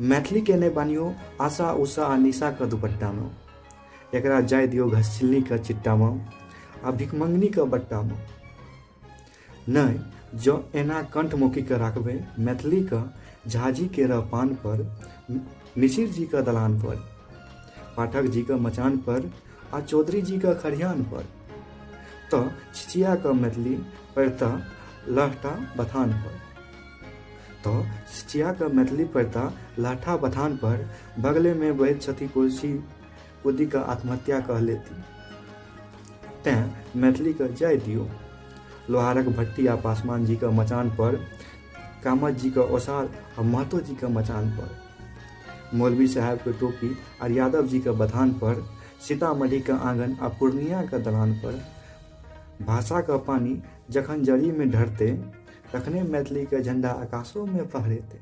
मैथिलीके नहि बान्हियौ आशा उषा आ निशाके दुपट्टामे, एकरा जाय दियौ घसचिलनीके चिट्टामे आ भिखमङ्गनीके बट्टामे। नहि जँ एना कंठ मोकि कऽ राखबै मैथिलीके झाजी केर पान पर, मिसिर जीके दलान पर, पाठक जीके मचान पर आ चौधरी जीके खरिहान पर, तऽ छिछिया कऽ मैथिली पड़ता लहटा बथान पर, तऽ छिछिया कऽ मैथिली पड़ता लहठा बथान पर, बगलेमे बहैत छथि कोसी कूदि कऽ आत्महत्या कऽ लेती। तेँ मैथिलीके जाय दियौ लोहारक भट्टी आ पासवान जीके मचान पर, कामत जीके ओसार आ महतो जीके मचान पर, मौलवी साहेबके टोपी आ यादव जीके बथान पर, सीतामढ़ीके आँगन आ पूर्णियाके दलान पर। भाषाके पानि जखन जड़िमे ढरतै तखने मैथिलीके झंडा आकाशोमे फहरेतै।